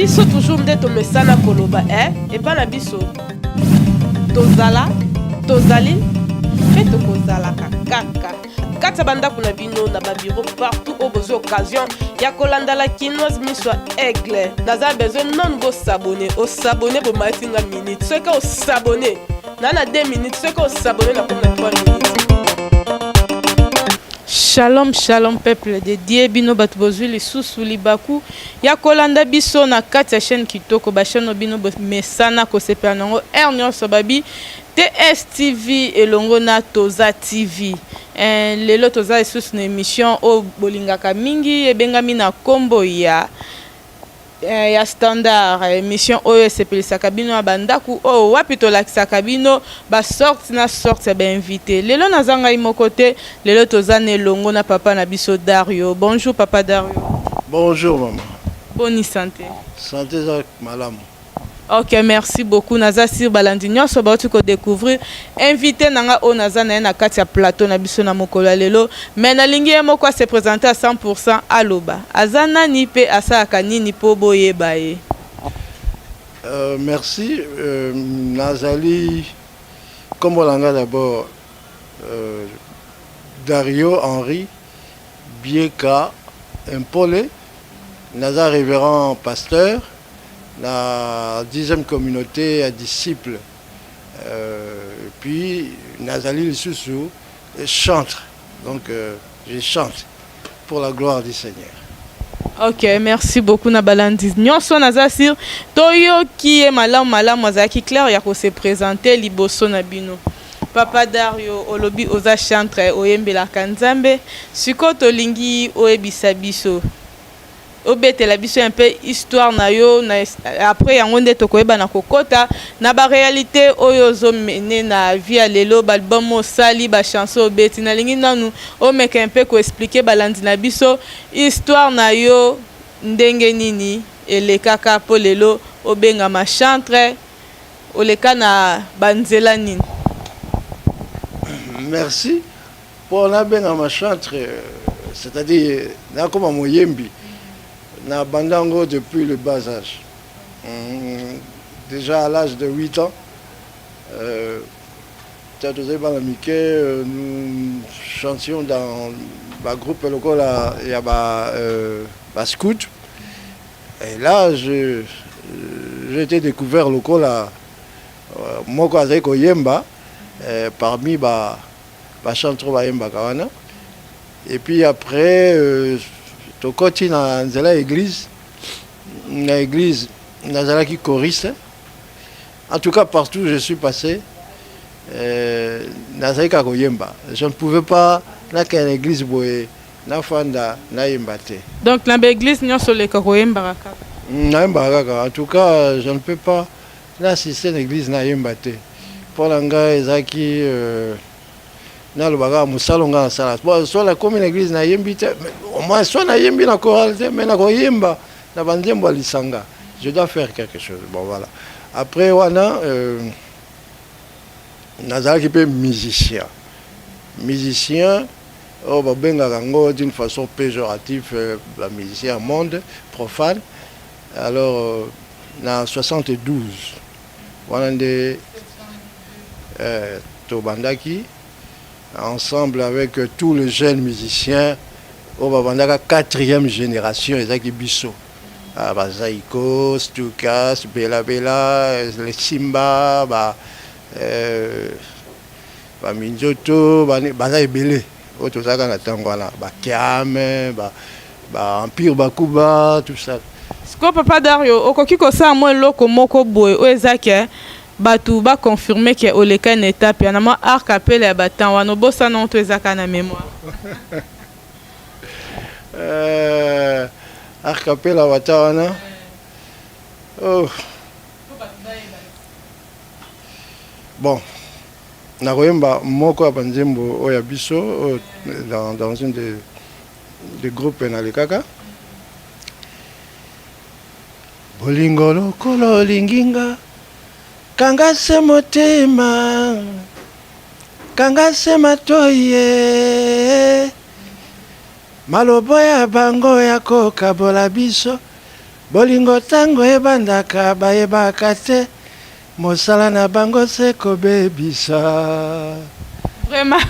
Biso toujours nde tomesana koloba eh epa na biso tozala, tozali mpe tokozalaka kaka kati ya bandako na bino, na babiro, partout oyo bozwi occasion ya kolanda La Kinoise Miso ya Aigle. Naza besoin nanu bosabonner. Osabonner, bomalisi nga minute. Soki osabonner na 2 minutes, soki osabonner na komi na 3 minutes. Shalom, shalom, peuple de Dieu. Bino bato bozwi lisusu libaku ya kolanda biso na kati ya chaîne kitoko, bachaîne oyo bino bomesana kosepela nango heure nyonso, babi TSTV elongo na Toza TV. Lelo toza lisusu na émission oyo bolingaka mingi, ebengami na nkombo ya Standard, émission oyo esepelisaka bino ya bandako, oyo wapi tolakisaka bino basorte na sorte ya bainvité. Lelo naza ngai moko te, lelo toza na elongo na papa na biso Dario. Bonjour, papa Dario. Bonjour, maman. Boni santé? Santé eza malamu. Ok, merci beaucoup. Naza sur balandi nyonso bauti kodécouvrir invité na nga oyo naza na ye na kati ya plateau na biso na mokolo ya lelo, mais nalingi ye moko ase présente à 100, aloba aza nani mpe asalaka nini mpo boyeba ye. Merci. Nazali, nkombo na nga d'abord Dario Henri Bieka Mpole. Naza révérend pasteur na 10e communauté ya disciple. Et puis nazali lisusu chantre. Donc je chante pour la gloire du Seigneur. Ok, merci beaucoup. Na balandi nyonso, naza sur toyoki ye malamu malamu, azalaki clair ya kose présenter liboso na bino. Papa Dario, olobi oza chantre, oyembelaka Nzambe. Sikoyo tolingi oyebisa biso, obetela biso un peu histoire na yo na, après yango nde tokoyeba na kokota na baréalité oyo ozomene na vie ya lelo, baalbum osali, bachanson obeti. Nalingi nanu omeka un peu koexpliquer balandi na biso histoire na yo, ndenge nini elekaka mpo lelo obengama chantre, oleka na banzela nini? Merci. Mpo nabengama chantre, c'est-à-dire nakoma moyembi, na banda yango depuis le bas âge. Déjà à l'âge de 8 ans, tozali bana mike, nous chantions dans bagroupe lokola ya ba scout. Et là je j'ai été découvert lokola moko azali koyemba parmi ba bachantre oyo bayembaka wana. Et puis après tokoti na nzela ya église. Na église nazalaki choriste. En tout cas, partout où je suis passé, nazali kaka koyemba. Je ne pouvais pas nakende na église boye, nafanda, nayemba te. Donc na baeglise nyonso oleka, koyembaka kaka? Nayembaka kaka. En tout cas, je ne peux pas naassiste na église, nayemba te. Mpo na ngai ezalaki naloba kaka mosala ngai nasala. Bon, so nakomi na église, nayembi te, au moins so nayembi na chorale te, mais nakoyemba na banzembo ya lisanga. Je dois faire quelque chose. Bon, voilà. Après wana nazalaki mpe musicien oyo babengaka yango d'une façon péjorative bamusicien ya monde profane. Alors na 72 wana nde tobandaki ensemble avec tous les jeunes musiciens oyo babandaka quatrième génération. Ezalaki biso, ah, bazaiko, Stukas, Belabela, les Simba, ba baminzoto, baza ebele oyo tozalaka na ntango wana, bakiame, baempire, bakuba, tout ça. Sikoyo, papa Dario, okoki kosala mwa eloko moko boye oyo eza ke bato baconfirme ke oleka na étape ya na mwa a cappella ya batemps wana? Obosana to eza kaka na mémoire? A cappella bata wana, oh. Bon, nakoyemba moko ya banzembo oyo ya biso, oyo dans une de groupe nalekaka. Bolingo lokolo olingi nga, kanga se motema, kanga se matoi ye, malobo ya bango ya kokabola biso. Bolingo tango ebandaka bayebaka te mosala na bango se kobebisa. Vraiment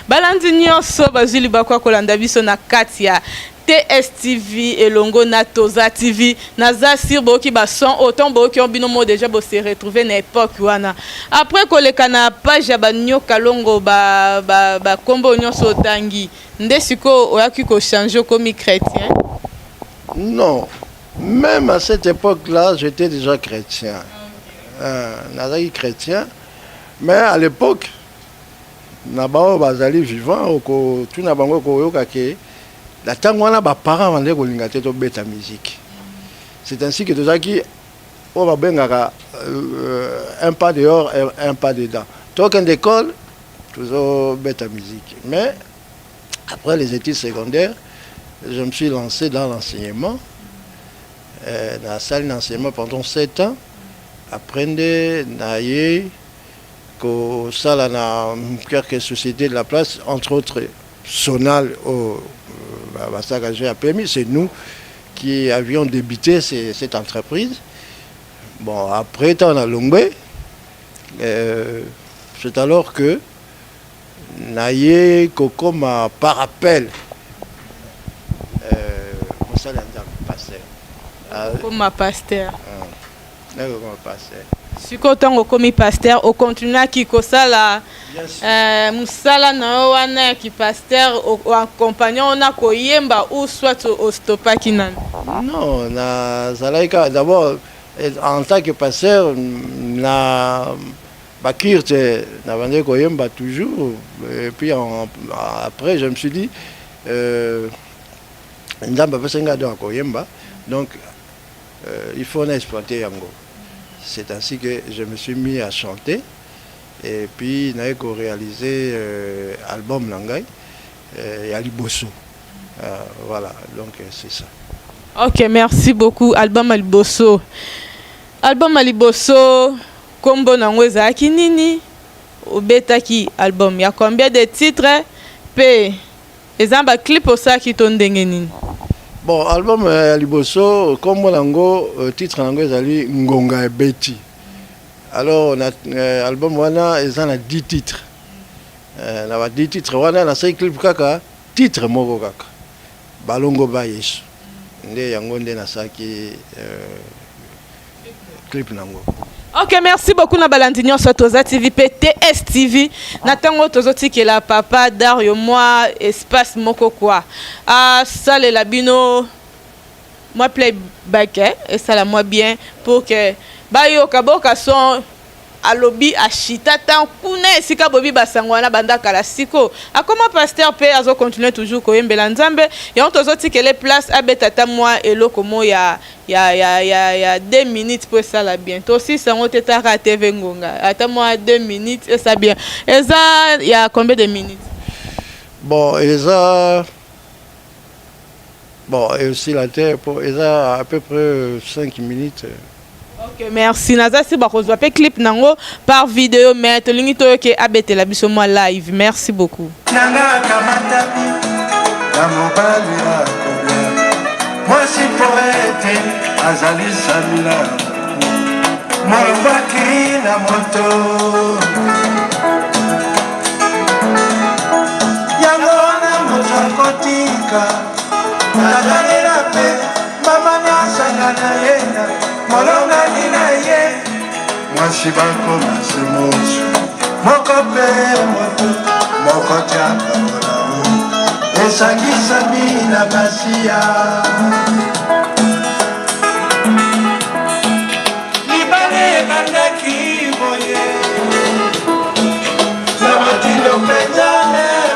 balandi nyonso bazwi libaku ya kolanda biso na kati ya TSTV elongo na Toza TV. Naza sur boyoki ba son oyo ntango boyoki yango bino moko deja bo se retrouver na epoque wana. Après koleka na page ya ba Nyoka Longo ba ba ba kombo nyonso otangi nde sikoyo oyaki ko changer okomi chretien? Non, même à cette époque-là, j'étais déjà chrétien. Nazalaki chrétien, mais à l'époque, na baoyo bazali vivant, okotuna bango, koyoka ke na ntango wana baparent bandeki kolinga te tobeta musique. C'est ainsi que tozalaki oyo babengaka un pas dehors, un pas dedans. Tokende école, tozobeta musique. Mais après les études secondaires, je me suis lancé dans l'enseignement. Nasali na enseignement pendant 7 ans. Après nde naye kosala na quelques sociétés de la place, entre autres Sonal oyo basalaka jeu ya PMI. C'est nous qui avions débuté cette entreprise. Bon, après ntango nalongwe, c'est alors que naye kokoma par appel mosali ya Nzambe, pasteur. Okoma pasteur? Naye kokoma pasteur. Sikoyo ntango okomi pasteur, okontinuaki kosala mosala na yo wana ya kipasteur, oaccompagne wana koyemba, ou soit ostopaki nani? Non, nazalaki kaka d'abord en tant que pasteur na baculte, nabandaki koyemba toujours. Et puis après, je me suis dit, Nzambe apesaki ngai don ya koyemba, donc il faut na exploiter yango. C'est ainsi que je me suis mis à chanter et puis naye koréaliser album na ngai ya liboso. Voilà, donc c'est ça. Ok, merci beaucoup. Album ya liboso, album ya liboso, nkombo nango ezalaki nini? Obetaki album ya combien de titres? Mpe eza baclip osalaki to ndenge nini? Bon, album ya liboso, nkombo nango, titre nango ezali Ngonga ebeti. Alors na album wana eza na 10 titres. Na ba 10 titres wana, nasali clip kaka titre moko kaka, Balongo ba Yesu. Nde yango nde nasalaki clip nango. Ok, merci beaucoup na balandi nyonso Toza TV mpe TSTV. Na ntango tozotikela papa Dario mwa espace moko kwa asalela bino mwa playback, esala mwa bien pour que bayoka boka son. Alobi ashita tan kuna esika bobi basango wana banda kala. Siko akoma pasteur mpe azocontinue toujours koyembela Nzambe. Yango tozotikele place abeta ata mwa eloko mo ya 2 minutes mpo esala bien. Tosisa yango te, taka TV ngonga, ata mwa 2 minutes esa bien. Eza ya combien de minutes? Bon, eza, bon, esila te po eza à peu près 5 minutes. Ok, merci. Naza si bakozwa mpe clip nango par vidéo, mais tolingi toyoke abetela biso mwa live. Merci beaucoup. Nanga kamata na mobali akobia mwasi po ete azali samila molobaki na moto yango wana moto akotika natalela mpe mama nasanga na ye na molongani na ye mwasi bakoma se mosu moko mpe moto moko tiaka bolamu esangisami na masiya. Libala ebandaki boye na motindo mpenza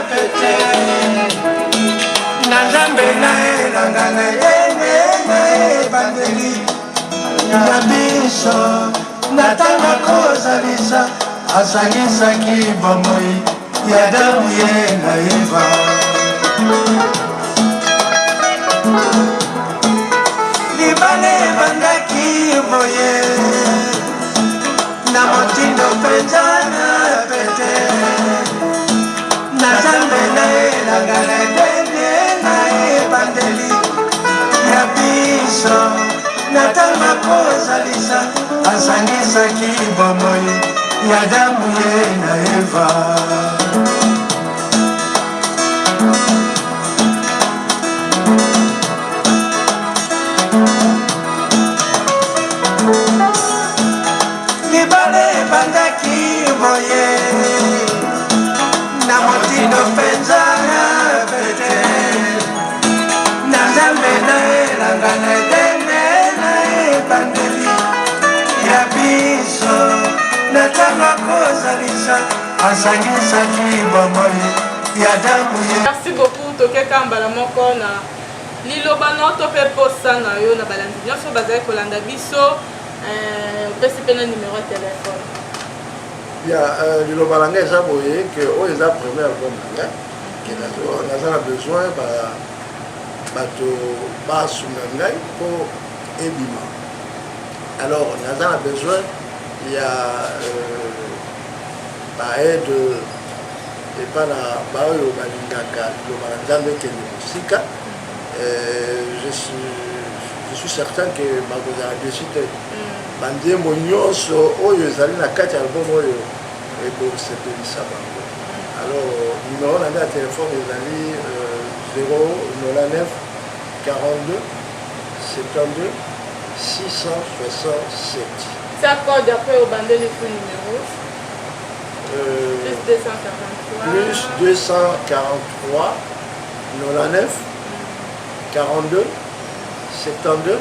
pete na Nzambe na elanga na ye na ebandeli na biso na ntango kozalisa asangisaki bomoi ya Adamu ye na Eva. Libala ebandaki boye na motindo mpenza na pete na Nzambe na elanga na edene na ebandeli ya biso. Na ntango akozalisa, asangisaki bomoi ya Adamu ye na Eva. Libala ebandaki boye na motindo mpenza na pete na Nzambe na elanga na Edene na ebandeli ya biso na ntango akozalisa asangisaki bomoi ya Adamu ye. Merci beaucoup tokeka mbala moko na liloba na to mpe posa na yo na balandi nyonso bazali kolanda biso eh, opesi mpe na numero ya telefone. Ya euh, liloba na ngai eza boye ke oyo eza premier album na ngai ke naza na besoin ba bato basunga ngai mpo ebima. Alors naza na besoin ya euh, baaide epa na baoyo balingaka liloba na Nzambe ekende mosika. Euh, je suis certain que bakozala déçu te. Banzembo nyonso oyo ezali na kati ya album oyo ekosepelisa bango. Alors numero na ngai ya telefone ezali euh, 099 42 72 667. Tia code après obandeli fu numéro. Euh, Plus 243. Plus 243 99 42 72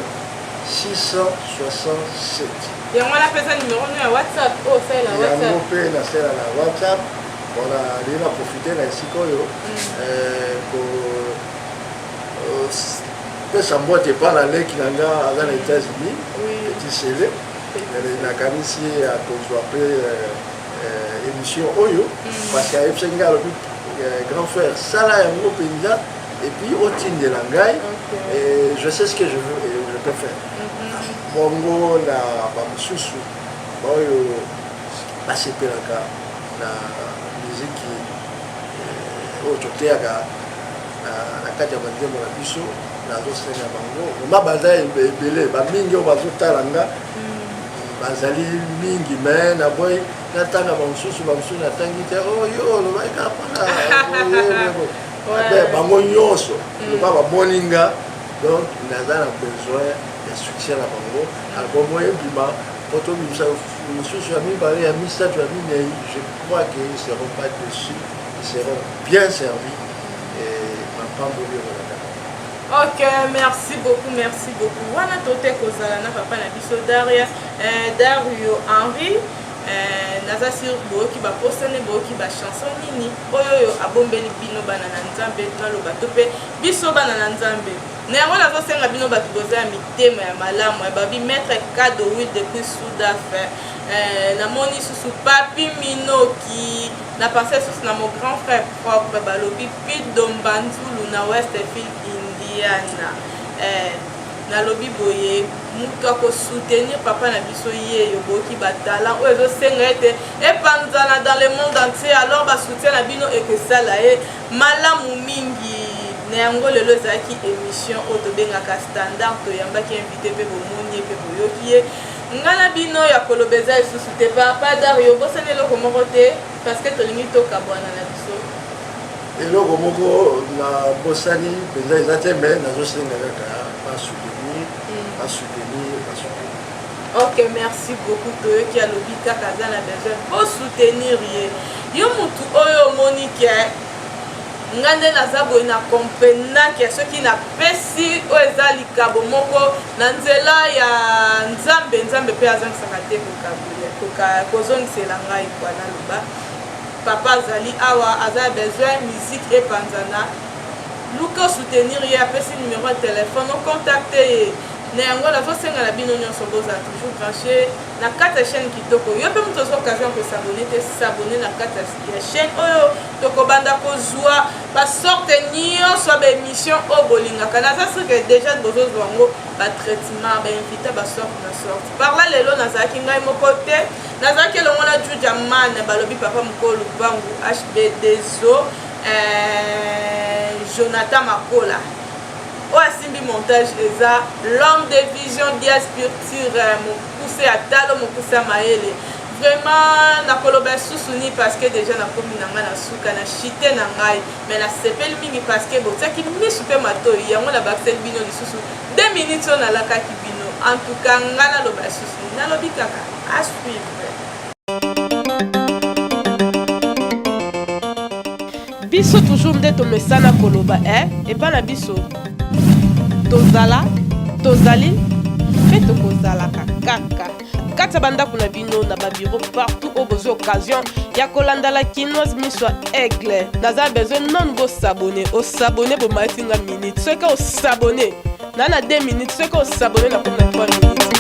667. Yango wana mpe eza numero no ya WhatsApp oyo osalela Yango WhatsApp. mpe nasala na WhatsApp. Bona nalingi na profite na esika oyo kopesa mbote epa na leki na nga aza na États-Unis, Petit Sele. Nakanisi akozwa mpe émission oyo parce que ayebisaki ngai, alobi grand frère, sala yango mpenza et puis otindela ngai et je sais ce que je veux et je peux faire. Bongo na bamosusu baoyo basepelaka na miziki oyo toteyaka na kati ya banzembo na biso, nazosenga bango vraiment, baza ebele, bamingi oyo bazotala nga bazali mingi, me naboyi natanga bamosusu, bamosusu natangi te oyo olobaki kaka mpona bango nyonso loba bamoni nga. Donc naza na besoin ya succès na bango, album oyo ebima po tobimisa mosusu ya mibale, ya misato, ya minei. Je crois que ils seront pas déçus, ils seront bien servis et mapamboli ekolanda. Ok, merci beaucoup, merci beaucoup. Wana tote kozala na papa na biso Daria, Dario Henry. Naza sur boyoki baposane, boyoki bachanson nini oyo oyo abombeli bino bana na Nzambe. Naloba to mpe biso bana na Nzambe na yango, nazosenga bino bato boza ya mitema ya malamu ya babi maître Kado Will depuis Sudaf, namoni susu Papi Minoki, na pense susu na mon grand frère propre, balobi Pido Mbanzulu na Westfield, Indiana. Nalobi boye, moto akosoutenir papa na biso ye yo, boyoki batalent oyo ezosenga ete epanzana dans le monde entier. Alors basoutien na bino ekesala ye malamu mingi. Na yango lelo ezalaki émission oyo tobengaka Standard. Toyambaki invité mpe bomoni ye mpe boyoki ye. Ngai na bino ya koloba eza lisusu te. Papa Dario, obosani eloko moko te? Parce que tolingi tokabwana na biso. Eloko moko nabosani mpenza eza te, me nazosenga kaka basoutenir, basoutenir, basoutenir. Ok, merci beaucoup. Toyoki alobi kaka aza na besoin bosoutenir ye. Yo mutu oyo omoni ke nga nde naza boye, na comprenake soki napesi oyo eza likabo moko na nzela ya Nzambe, Nzambe mpe azangisaka te kozongisela ngai kwa. Naloba papa azali awa, aza ya besoin musique epanzana, luka soutenir ye. Apesi numero ya telefone, ocontacte ye. Na yango nazosenga na bino nyonso bozala toujours branché na kati ya chaîne kitoko. Yo mpe moto ozwa occasion ya kos'abonner te, s'abonner na kati ya chaîne oyo. Tokobanda kozwa basorte nyonso ya baémission oyo bolingaka. Naza sûr que déjà bozozwa yango, batraitement, bainvité, basorte na sorte. Par là lelo nazalaki ngai moko te, nazalaki elongo na Juja Man, balobi papa mokolo Lupangu hbdzo, Jonathan Makola. Oyo asimbi montage eza l'homme de vision Diaz Purture, mokuse ya talo, mokuse ya mayele. Vraiment nakoloba lisusu ni parce que déjà nakomi na ngai na suka na chute na ngai, mais nasepeli mingi parce que botiaki misu mpe matoi yango nabakiseli bino lisusu 2 minutes oyo nalakaki bino. En tout cas ngai naloba lisusu, nalobi kaka à suivre. Biso toujours nde tomesana koloba eh, epa na biso tozala, tozali mpe tokozalaka kaka kati ya bandako na bino, na babiro, partout oyo bozwi occasion ya kolanda La Kinoise Miso ya Aigle. Naza besoin nonu bos'abonner. Os'abonner, bomati nga minute. Soki os'abonner na 2 minutes, soki os'abonner na komi na 3 minutes.